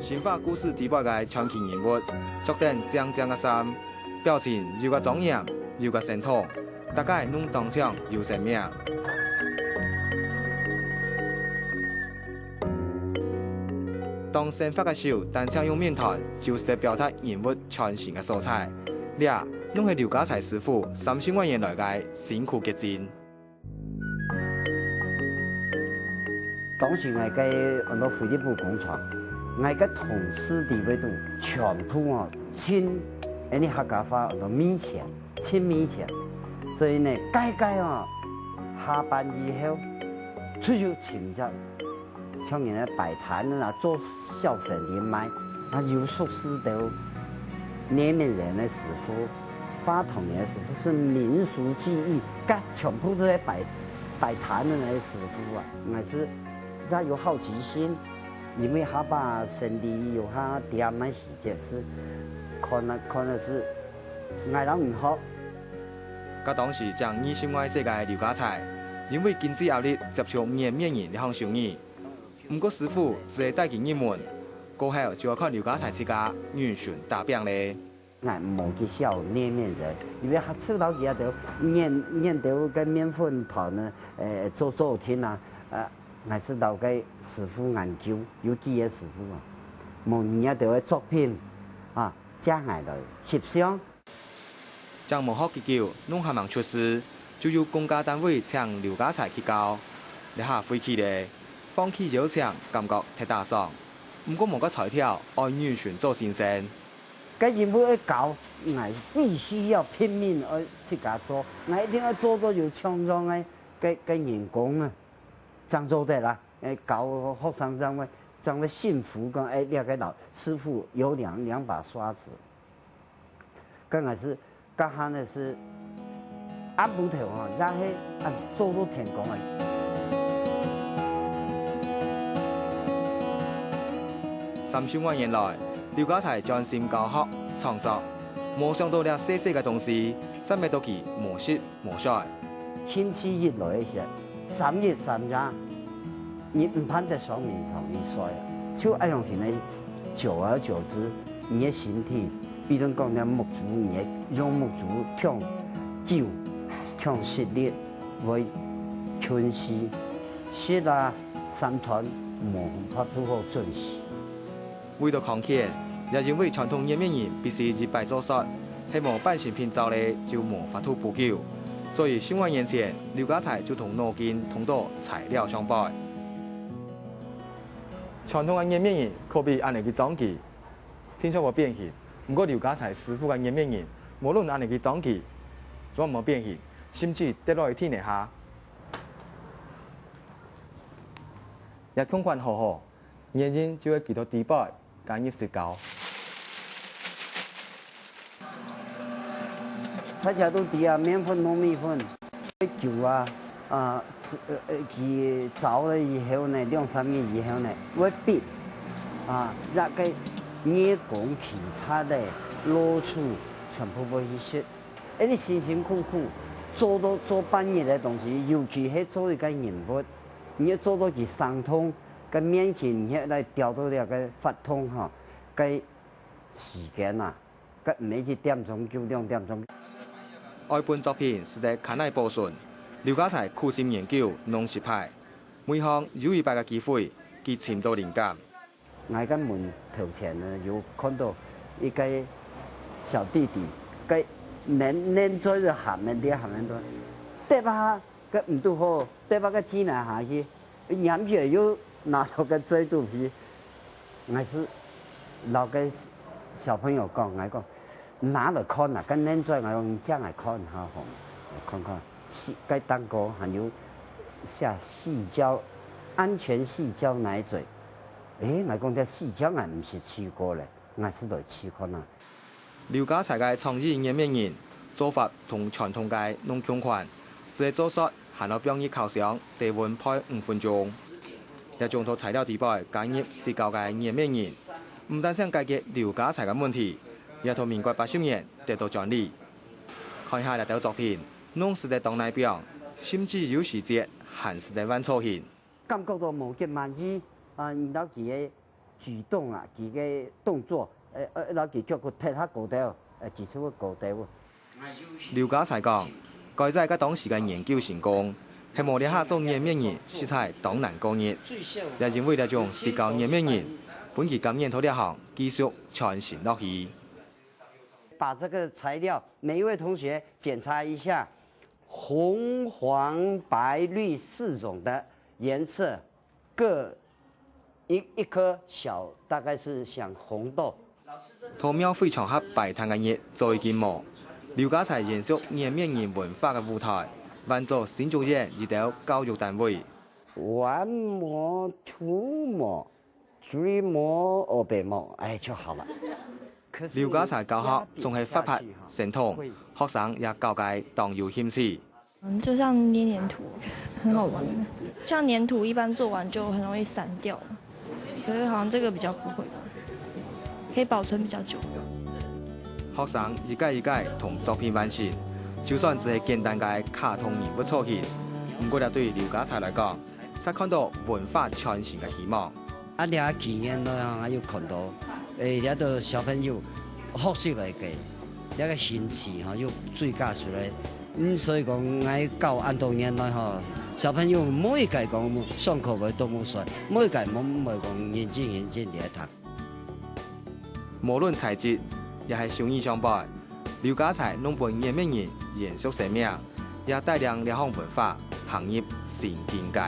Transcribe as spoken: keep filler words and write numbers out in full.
神話故事裡背个傳奇人物，著等靚靚个衫，表情有个莊嚴，有个生動，大家攏當像有生命。當生活个手單淨用面團，就係表達人物傳承个所在。這攏係劉家財師傅三十外年來个辛苦結晶。 當時𠊎个安到飛利浦工廠，𠊎个同事裡背肚全部哦，盡，𠊎等客家話安到尾錢，盡尾錢。所以呢，該該哦，下班以後，出去尋找，像人家擺攤啊，做小生意賣，啊，有熟識到 捏面人个師傅、畫銅人个師傅，係民俗技藝，該全部都在擺擺攤个那些師傅啊。𠊎係也有好奇心，因為下把生理有下點个時節係，可能可能係𠊎摎你學。該當時正二十外歲个劉家財，因為經濟壓力接觸捏面人這項手藝，毋過師傅只係帶佢入門，過後就愛看劉家財自家忍順打拚咧。 𠊎無去曉捏面人，因為還係摎佢兜捏捏兜个面粉團呢，誒，做做定啊，呃，𠊎係摎个師傅研究，有幾个師傅啊，無捏兜个作品啊，借𠊎來翕相。正無學幾久，攏還吂出師，就有公家單位請劉家財去教，這下飛起咧，放棄邀請，感覺忒打爽，毋過無个材料，愛忍順做先生。 該任務愛交，𠊎必須要拼命愛自家做，𠊎一定愛做到有像樣个个个人工啊，正做得啦。誒，教學生正會正會信服講，誒，這个老師傅有兩兩把刷子。該𠊎係 該下呢係暗晡頭吼，也係恁做到天光个。三十外年來，劉家財專心教學、創作，無想到這細細个東西，煞搣到佢無食無睡。興趣一來个時，三日三夜， 你毋盼得上眠床去睡啊，就恁樣形个，久而久之，你个身體，比如講你目珠，你个用目珠忒久、忒食力，會近視，食啊三餐無法度好準時。 為著康健，也因為傳統捏面人必須一擺做煞，係無半成品做咧就無法度補救。所以十外年前，劉家財就動腦筋動到材料上背。傳統个捏面人可比恁樣个裝具，定著會變形。毋過劉家財師傅个捏面人，無論恁樣个裝具，總無變形，甚至跌落去地泥下，也共款好好。 原因就係佢到底背加入石膏。大家都知啊，麵粉、糯米粉，久啊，啊，呃，呃，佢燥了以後呢，兩三日以後呢，會變，啊，那個捏工皮擦的、老鼠全部會去食。哎，你辛辛苦苦做到做半日的東西，尤其係做一個人物，你要做到佢生痛， 該面筋你愛雕到這個發痛吼，該時間啊，該毋係一點鐘久、兩點鐘。愛分作品使得較耐保存，劉家財苦心研究攏失敗，每項有一擺个機會，佢尋到靈感。𠊎个門頭前呢，有看到一個小弟弟，該黏黏嘴个下面，這下面都，對吧？ 該毋堵好，跌落該地泥下去，撿起來又拿到該嘴肚皮。𠊎係摎該小朋友講，𠊎講，拿來看啊，該黏嘴，𠊎講，你借來看下好無？看看，細，該頂高還有寫矽膠，安全矽膠奶嘴。誒，𠊎講，這矽膠𠊎毋識試過咧。 𠊎試來試看啊。劉家財个創意捏面人，做法同傳統个攏共款，只係做煞還愛放入烤箱低溫焙五分鐘。這種在材料底背加入矽膠个捏面人，毋單淨解決劉家財个問題，也在民國八十年得到專利。看下這兜作品，攏使得當耐放，甚至有時節還使得換造型。感覺到無幾滿意啊，你到佢个舉動啊，佢个動作，呃，呃，摎佢腳骨踢較高兜，呃，佢就會高兜。劉家財講，該在該當時个研究成功，係無這下做眼面人實在當難過日。也因為這種實教眼面人，分佢感染到這項繼續傳承落去。把這個材料，每一位同學檢查一下，紅、黃、白、綠四種的顏色，各一，一顆小，大概是像紅豆。到廟會場合擺攤个日早已經無，劉家財延續眼面人文化个舞台，換做新竹縣一兜教育單位。One more, two more, three more，哦，白more，哎，就好了。劉家財教學總係活潑生動，學生也教个當有興趣。 嗯，就像捏黏土，很好玩。像黏土一般做完就很容易散掉，可是好像這個比較不會吧，可以保存比較久。學生一個一個同作品完成，就算只係簡單个卡通人物造型，毋過這對劉家財來講，煞看到文化傳承个希望。 啊，這幾年來吼，𠊎有看到，誒，這兜小朋友學習來个，這個興趣吼，又追加出來。嗯，所以講，𠊎教恁多年來吼，小朋友每一個講上課會多麼帥，每一個毋會講認真認真來讀。無論材質，也係手藝上背，劉家財攏分眼面人延續生命，也帶領這項文化行入新境界。